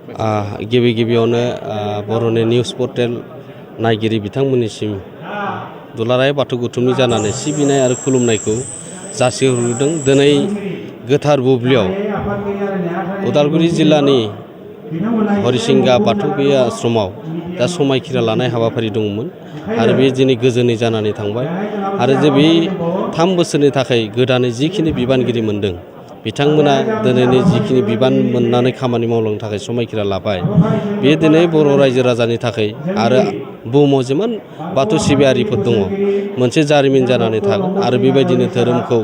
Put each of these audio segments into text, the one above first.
गिबि गिबियावनो बर'नि निउस पर्टेल नायगिरि बिथांमोननिसिम दुलाराय बाथौ गौथुमनि जानानै सिबिनाय आरो खुलुमनायखौ जासिहरदों। दिनै गोथार बुब्लियाव उदालगुरि जिल्लानि हरिसिंगा बाथौ बे आश्रमाव दा समायखिरा लानाय हाबाफारि दंमोन आरो बे दिनै गोजोनै जानानै थांबाय आरो जे बे 3 बोसोरनि थाखाय गोदानै जिखिनि बिबानगिरि मोनदों बिथांमोना दिनैनि जिखिनि बिबान मोननानै खामानि मावलांनो थाखाय समायखिरा लाबाय बे दिनै बर' रायजो राजानि थाखाय आरो बुहुमाव जिमान बाथौ सिबियारिफोर दङ मोनसे जारिमिन जानानै थागोन आरो बेबायदिनो धोरोमखौ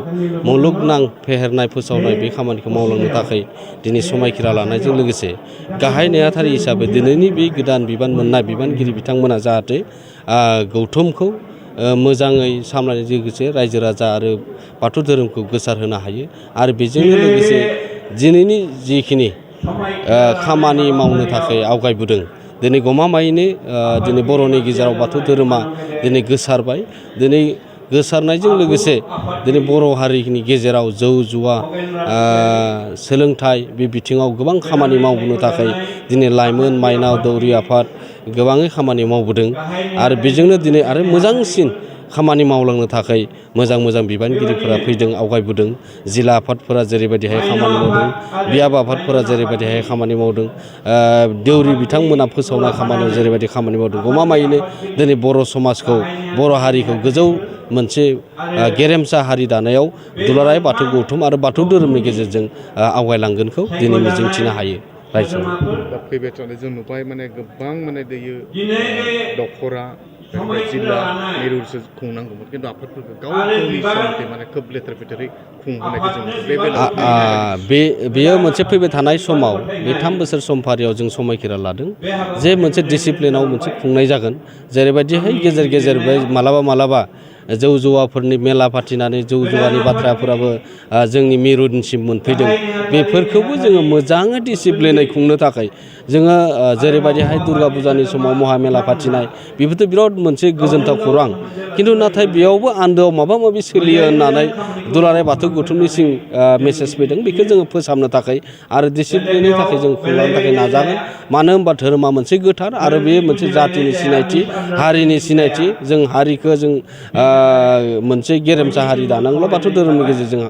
मुलुगनां फेहेरनाय फोसावनाय बे खामानिखौ मावलांनो थाखाय दिनै समायखिरा लानायजों लोगोसे गाहाय नेहाथारि हिसाबै दिनैनि बे गोदान बिबान मोननाय बिबानगिरि बिथांमोना जाहाथे गौथुमखौ मोजाङै सामलायनायजों लोगोसे रायजो राजा आरो बाथौ धोरोमखौ गोसारहोनो हायो आरो बेजोंनो लोगोसे दिनैनि जिखिनि खामानि मावनो थाखाय आवगायबोदों दिनै गमामायैनो दिनै बर'नि गेजेराव बाथौ धोरोमा दिनै गोसारबाय दिनै गोसारनायजों लोगोसे दिनै बर' हारिनि गेजेराव जौ जुवा सोलोंथाइ बे बिथिङाव गोबां खामानि मावबोनो थाखाय दिनै लाइमोन माइनाव दौरि आफाद गोबाङै खामानि मावबोदों आरो बेजोंनो दिनै आरो मोजांसिन खामानि मावलांनो थाखाय मोजां बिबानगिरिफोरा फैदों आवगायबोदों जिल्ला आफादफोरा जेरैबायदिहाय खामानि मावदों बियाब आफादफोरा जेरैबायदिहाय खामानि मावदों दौरि बिथांमोना फोसावनाय खामानियाव जेरैबायदि खामानि मावदों गमामायैनो दिनै बर' समाजखौ बर' हारिखौ गोजौ मोनसे गेरेमसा हारि दानायाव दुलाराय बाथौ गौथुम आरो बाथौ धोरोमनि गेजेरजों आवगायलांगोनखौ दिनै मिजिंथिनो हायो। दा फैबाय थानाय जों नुबाय माने गोबां माने दैयो दख'रा जिल्ला मिरुसो खुंनांगौमोन खिन्थु आफादफोरखौ गावनि समथे माने खोब लेथेर फेथेरै खुंहोनायखौ जों बे बेलायाव बेयो मोनसे फैबाय थानाय समाव बे 3 बोसोर समफारियाव जों समायखिरा लादों जे मोनसे डिसिप्लिनाव मोनसे खुंनाय जागोन जेरैबायदिहाय गेजेर मालाबा जौ जुवाफोरनि मेला फाथिनानै जौ जुवानि बाथ्राफोराबो जोंनि मिरुनिसिम मोनफैदों बेफोरखौबो जोङो मोजाङै डिसिप्लिनै खुंनो थाखाय जोङो जेरैबायदिहाय दुर्गा फुजानि समाव महामेला फाथिनाय बेफोरथ' बिराद मोनसे गोजोनथाव खौरां खिन्थु नाथाय बेयावबो आन्दोआव माबा माबि सोलियो होननानै दुलाराय बाथौ गौथुमनिसिम मेसेज फैदों बेखौ जोङो फोसाबनो थाखाय आरो डिसिप्लिननि थाखाय जों खुंलांनो थाखाय नाजागोन मानो होनबा धोरोमा मोनसे गोथार आरो बे मोनसे जातिनि सिनायथि हारिनि सिनायथि जों हारिखौ जों मोनसे गेरेमसा हारि दानांगौब्ला बाथौ धोरोमनि गेजेरजों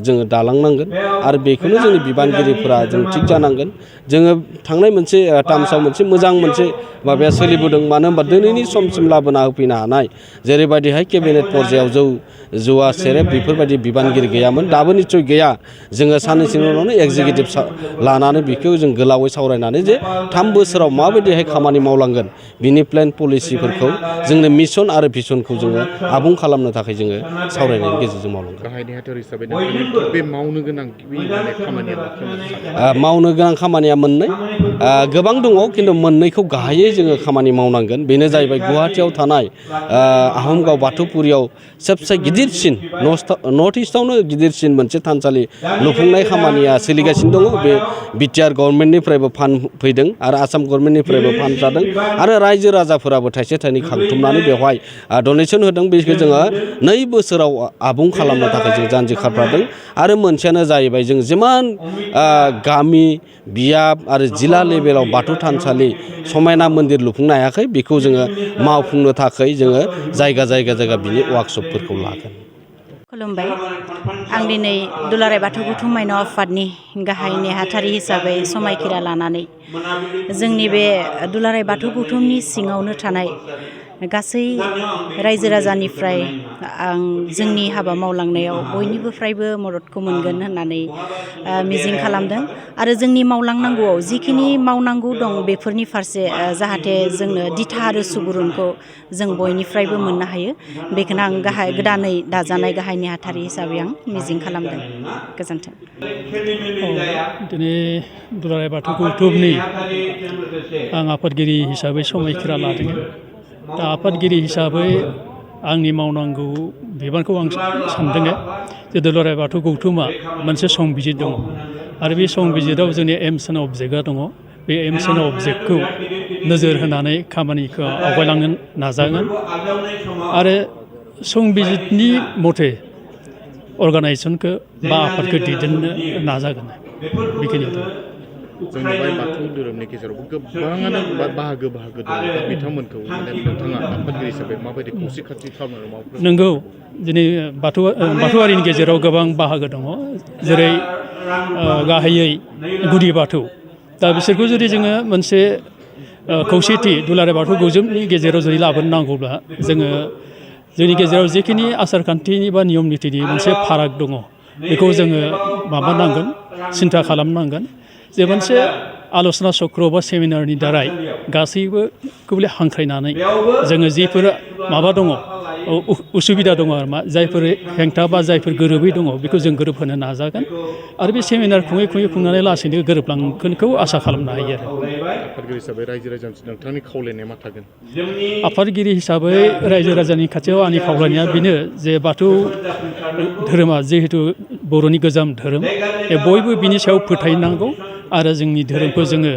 जोङो दालांनांगोन आरो बेखौनो जोंनि बिबानगिरिफोरा जों थिग जानांगोन जोङो थांनाय मोनसे टार्मसआव मोनसे मोजां मोनसे माबाया सोलिबोदों मानो होनबा दिनैनि समसिम लाबोना होफैनो हानाय जेरैबायदिहाय केबिनेट पर्यायाव जौ जुवा सेरेब बेफोरबायदि बिबानगिरि गैयामोन दाबो निस्सय गैया जोङो साननैसोनि उनावनो एग्जिकिउटिभ लानानै बेखौ जों गोलावै सावरायनानै जे 3 बोसोराव माबायदिहाय खामानि मावलांगोन बिनि प्लेन पलिसिफोरखौ जोंनो मिसन आरो भिसनखौ जोङो आबुं खालामनो थाखाय जोङो सावरायनायनि गेजेरजों मावलांगोन। गाहाय नेहाथारि हिसाबै बे मावनो गोनां खामानिया मावनो गोनां खामानिया मोननै गोबां दङ खिन्थु मोननैखौ गाहायै जोङो खामानि मावनांगोन बेनो जाहैबाय गुवाहाटियाव थानाय आहमगाव बाथौफुरियाव सबसे गिदिरसिन नर्थ इस्टआवनो गिदिरसिन मोनसे थानसालि लुफुंनाय खामानिया सोलिगासिनो दङ बे बिटिआर गभर्नमेन्टनिफ्रायबो फान्ड फैदों आरो आसाम गभर्नमेन्टनिफ्रायबो फान्ड जादों आरो रायजो राजाफोराबो थाइसे थाइनै खांथुमनानै बेवहाय डनेसन होदों बेखौ जोङो 2 बोसोराव आबुं खालामनो थाखाय जों जानजि खाफ्रादों आरो मोनसेयानो जाहैबाय जों जिमान गामि बियाब आरो जिल्ला लेभेलाव बाथौ थानसालि समायना मन्दिर लुफुंनो हायाखै बेखौ जोङो मावफुंनो थाखाय जोङो जायगा बिनि वार्कशपफोरखौ लागोन। खुलुमबाय आं दिनै दुलाराय बाथौ गौथुम माइनाव आफादनि गाहाय नेहाथारि हिसाबै समायखिरा लानानै जोंनि बे दुलाराय बाथौ गौथुमनि सिङावनो थानाय गासै रायजो राजानिफ्राय आं जोंनि हाबा मावलांनायाव बयनिबोफ्रायबो मददखौ मोनगोन होननानै मिजिं खालामदों आरो जोंनि मावलांनांगौआव जिखिनि मावनांगौ दं बेफोरनि फारसे जाहाथे जोंनो दिथा आरो सुबुरुनखौ जों बयनिफ्रायबो मोननो हायो बेखौनो आं गोदानै दाजानाय गाहाय नेहाथारि हिसाबै आं मिजिं खालामदों। गोजोन्थों। दिनै दुलाराय बाथौ गौथुमनि आं आफादगिरि हिसाबै समायखिरा लादों दा आफादगिरि हिसाबै आंनि मावनांगौ बिबानखौ आं सानदों जे दुलाराय बाथौ गौथुमा मोनसे संबिजिर दङ आरो बे संबिजिराव जोंनि एम्स एन्ड अबजेक्टआ दङ बे एम्स एन्ड अबजेक्टखौ नोजोर होनानै खामानिखौ आवगायलांनो नाजागोन आरो संबिजितनि मथे अर्गानाइजेसनखौ बा आफादखौ दैदेननो नाजागोन बेखिनियानो। जों नुबाय बाथौ धोरोमनि गेजेरावबो गोबाङानो बाहागो दङ दा बिथांमोनखौ माने नोंथाङा आफादगिरि हिसाबै माबायदि खौसे खाथि खालामनो माबाफोर नंगौ दिनै बाथौआरिनि गेजेराव गोबां बाहागो दङ जेरै गाहायै गुदि बाथौ दा बिसोरखौ जुदि जोङो मोनसे खौसेथि दुलाराय बाथौ गौथुमनि गेजेराव जुदि लाबोनो नांगौब्ला जोङो जोंनि गेजेराव जिखिनि आसार खान्थिनि बा नियम नितिनि मोनसे फाराग दङ बेखौ जोङो माबानांगोन सिन्था खालामनांगोन जे मोनसे आल'सना चक्र बा सेमिनारनि दारै गासैबोखौबो हांख्रायनानै जोङो जिफोर माबा दङ उसुबिदा दङ आरो मा जायफोर हेंथा बा जायफोर गोरोबै दङ बेखौ जों गोरोबहोनो नाजागोन आरो बे सेमिनार खुंनानै लासैनो गोरोबलांगोनखौ आसा खालामनो हायो आरो आफादगिरि हिसाबै रायजो राजानिसिम नोंथांनि खावलायनाया मा थागोन आफादगिरि हिसाबै रायजो राजानि खाथियाव आंनि खावलायनाया बेनो जे बाथौ धोरोमा जिहेतु बर'नि गोजाम धोरोम बयबो बिनि सायाव फोथायनांगौ आरो जोंनि धोरोमखौ जोङो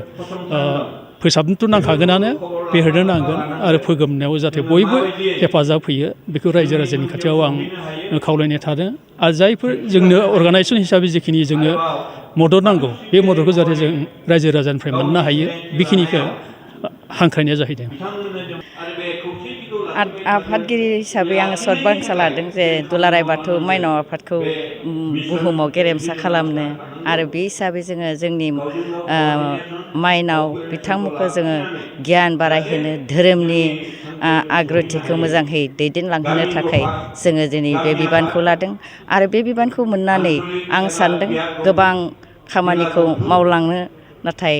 फोसाबनोथ' नांखागोनानो फेहेरनो नांगोन आरो फोगोमनायाव जाहाथे बयबो हेफाजाब होयो बेखौ रायजो राजानि खाथियाव आं खावलायनाय थादों आरो जायफोर जोंनो अर्गानाइजेसन हिसाबै जिखिनि जोङो मदद नांगौ बे मददखौ जाहाथे जों रायजो राजानिफ्राय मोननो हायो बेखिनिखौ हांख्रायनाया जाहैदों आफादगिरि हिसाबै आङो सर्ट बांसा लादों जे दुलाराय बाथौ माइनाव आफादखौ बुहुमाव गेरेमसा खालामनो आरो बे हिसाबै जोङो जोंनि माइनाव बिथांमोनखौ जोङो गियान बारायहोनो धोरोमनि आग्रोथिखौ मोजाङै दैदेनलांहोनो थाखाय जोङो दिनै बे बिबानखौ लादों आरो बे बिबानखौ मोननानै आं सानदों गोबां खामानिखौ मावलांनो नाथाय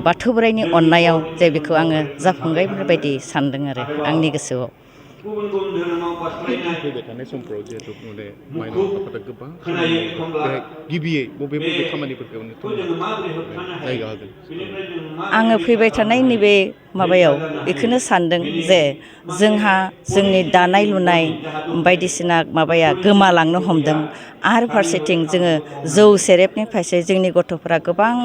बाथौ बोराइनि अननायाव जे बेखौ आङो जाफुंगोन बायदि सानदों आरो आंनि गोसोआव फैबाय थानाय समफ्राव जिहेतु माने माइनाव आफादा गोबां खामानि मावो बेहाय गिबियै बबे खामानिफोरखौ जायगा होगोन आङो फैबाय थानाय नैबे माबायाव बेखौनो सानदों जे जोंहा जोंनि दानाय लुनाय बायदिसिना माबाया गोमालांनो हमदों आरो फारसेथिं जोङो जौ सेरेबनि फारसे जोंनि गथ'फोरा गोबां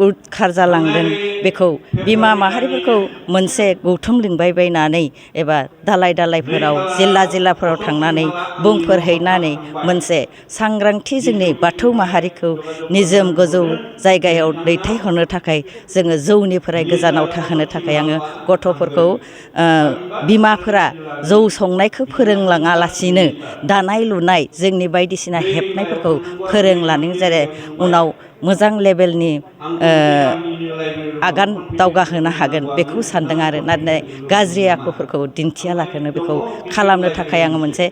उदखार जालांदों बेखौ बिमा माहारिफोरखौ मोनसे गौथुम लिंबाय बायनानै एबा दालाय दालायफोराव जिल्लाफोराव थांनानै बुंफोरहैनानै मोनसे सांग्रांथि जोंनि बाथौ माहारिखौ निजोम गोजौ जायगायाव दैथायहरनो थाखाय जोङो जौनिफ्राय गोजानाव थाहोनो थाखाय आङो गथ'फोरखौ बिमाफोरा जौ संनायखौ फोरोंलाङालासिनो दानाय लुनाय जोंनि बायदिसिना हेबनायफोरखौ फोरोंलांनो जेरै उनाव मोजां लेभेलनि आगान दावगाहोनो हागोन बेखौ सानदों आरो नाथाय गाज्रि आखुफोरखौ दिन्थियालाखैनो बेखौ खालामनो थाखाय आङो मोनसे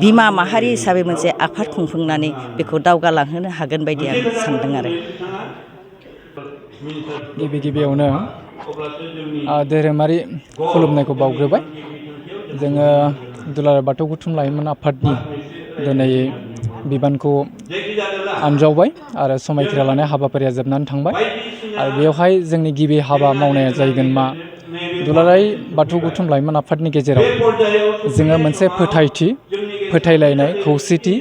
बिमा माहारि हिसाबै मोनसे आफाद खुंफुंनानै बेखौ दावगालांहोनो हागोन बायदि आं सानदों आरो गिबियावनो धोरोमारि खुलुमनायखौ बावग्रोबाय जोङो दुलाराय बाथौ गौथुम लाइमोन आफादनि दिनै बिबानखौ आनजावबाय आरो समायखिरा लानाय हाबाफारिया जोबनानै थांबाय आरो बेवहाय जोंनि गिबि हाबा मावनाया जाहैगोन मा दुलाराय बाथौ गौथुम लाइमोन आफादनि गेजेराव जोङो मोनसे फोथायलायनाय खौसेथि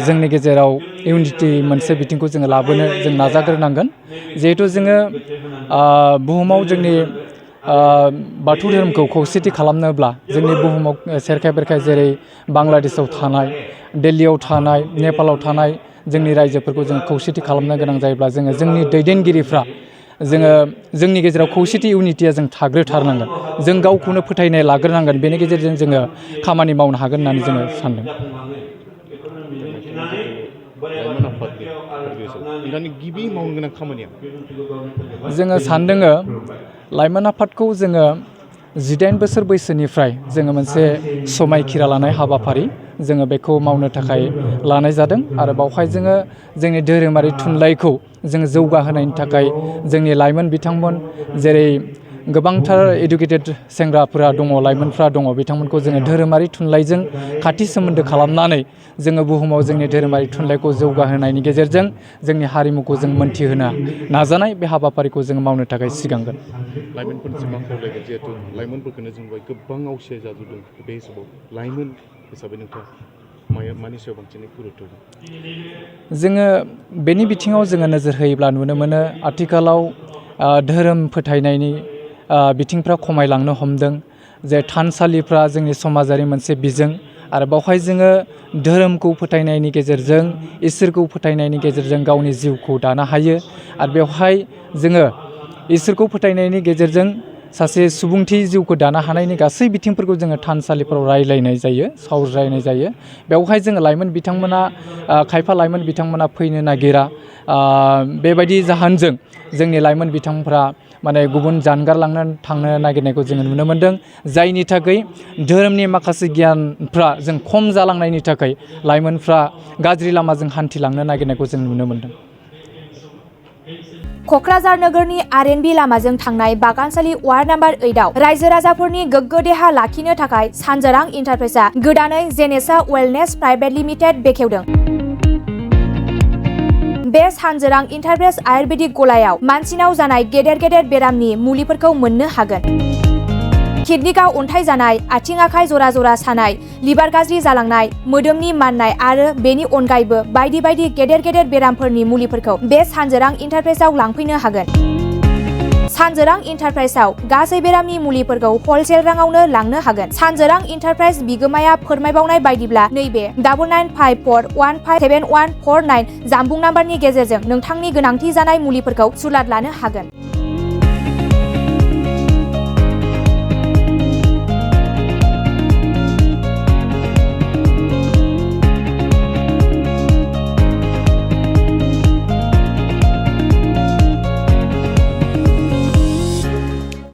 जोंनि गेजेराव इउनिटि मोनसे बिथिंखौ जोङो लाबोनो जों नाजाग्रोनांगोन जिहेथु जोङो बुहुमाव जोंनि बाथौ धोरोमखौ खौसेथि खालामनोब्ला जोंनि बुहुमाव सेरखाय बेरखाय जेरै बांलादेशआव थानाय दिल्लीयाव थानाय नेपालाव थानाय जोंनि रायजोफोरखौ जों खौसेथि खालामनो गोनां जायोब्ला जोङो जोंनि दैदेनगिरिफ्रा जोंनि गेजेराव खौसेथि इउनिटिया जों थाग्रोथारनांगोन जों गावखौनो फोथायनाय लाग्रोनांगोन बेनि गेजेरजों जोङो खामानि मावनो हागोन होननानै जोङो सानदों लाइमोन आफादनि गिबि मावनो गोनां खामानिया जोङो सानदों लाइमोन आफादखौ जोङो 18 बोसोर बैसोनिफ्राय जोङो मोनसे समायखिरा लानाय हाबाफारि जोङो बेखौ मावनो थाखाय लानाय जादों आरो बावहाय जोङो जोंनि धोरोमारि थुनलाइखौ जोङो जौगाहोनायनि थाखाय जोंनि लाइमोन बिथांमोन जेरै गोबांथार इडुकेटेड सेंग्राफोरा दङ लाइमोनफ्रा दङ बिथांमोनखौ जोङो धोरोमारि थुनलाइजों खाथि सोमोन्दो खालामनानै जोङो बुहुमाव जोंनि धोरोमारि थुनलाइखौ जौगाहोनायनि गेजेरजों जोंनि हारिमुखौ जों मोनथिहोनो नाजानाय बे हाबाफारिखौ जोङो मावनो थाखाय सिगांगोन लाइमोनफोरनिसिम मा खावलायगोन जिहेतु लाइमोनफोरखौनो जों गोबां आवसिया जाजोबदों बे हिसाबाव लाइमोन हिसाबै नोंथाङा मानि सायाव बांसिनै गुरुत्व जोङो बेनि बिथिङाव जोङो नोजोर होयोब्ला नुनो मोनो आथिखालाव धोरोम फोथायनायनि बिथिंफ्रा खमायलांनो हमदों जे थानसालिफ्रा जोंनि समाजारि मोनसे बिजों आरो बावहाय जोङो धोरोमखौ फोथायनायनि गेजेरजों इसोरखौ फोथायनायनि गेजेरजों गावनि जिउखौ दानो हायो आरो बेवहाय जोङो इसोरखौ फोथायनायनि गेजेरजों सासे सुबुंथि जिउखौ दानो हानायनि गासै बिथिंफोरखौ जोङो थानसालिफोराव रायलायनाय जायो सावरायनाय जायो बेवहाय जोङो लाइमोन बिथांमोना खायफा लाइमोन बिथांमोना फैनो नागिरा बेबायदि जाहोनजों जोंनि लाइमोन बिथांफ्रा माने गुबुन जानगारलांनो थांनो नागिरनायखौ जोङो नुनो मोन्दों जायनि थाखाय धोरोमनि माखासे गियानफ्रा जों खम जालांनायनि थाखाय लाइमोनफ्रा गाज्रि लामाजों हान्थिलांनो नागिरनायखौ जों नुनो मोन्दों। क'क्राझार नोगोरनि आर.एन.बी लामाजों थांनाय बागानसालि वार्ड नाम्बार 8आव रायजो राजाफोरनि गोग्गो देहा लाखिनो थाखाय सानजोरां इन्टारप्राइजआ गोदानै जेनेसा वेलनेस प्राइभेट लिमिटेड बेखेवदों। बे सानजोरां इन्टारप्राइज आयुर्वेदिक गलायाव मानसिनाव जानाय गेदेर गेदेर बेरामनि मुलिफोरखौ मोननो हागोन। किडनिकआव अन्थाइ जानाय, आथिं आखाइ जरा जरा सानाय, लिभार गाज्रि जालांनाय, मोदोमनि माननाय आरो बेनि अनगायैबो बायदि बायदि गेदेर गेदेर बेरामफोरनि मुलिफोरखौ बे सानजोरां इन्टारप्राइजआव लांफैनो हागोन। सानजोरां इन्टारप्राइजआव गासै बेरामनि मुलिफोरखौ हलसेल राङावनो लांनो हागोन। सानजोरां इन्टारप्राइज बिगोमाया फोरमायबावनाय बायदिब्ला नैबे 9954157149 जानबुं नाम्बारनि गेजेरजों नोंथांनि गोनांथि जानाय मुलिफोरखौ सुलाद लानो हागोन।